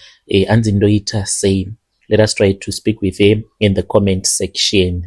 hanzi ndoita sei? Let us try to speak with her in the comment section.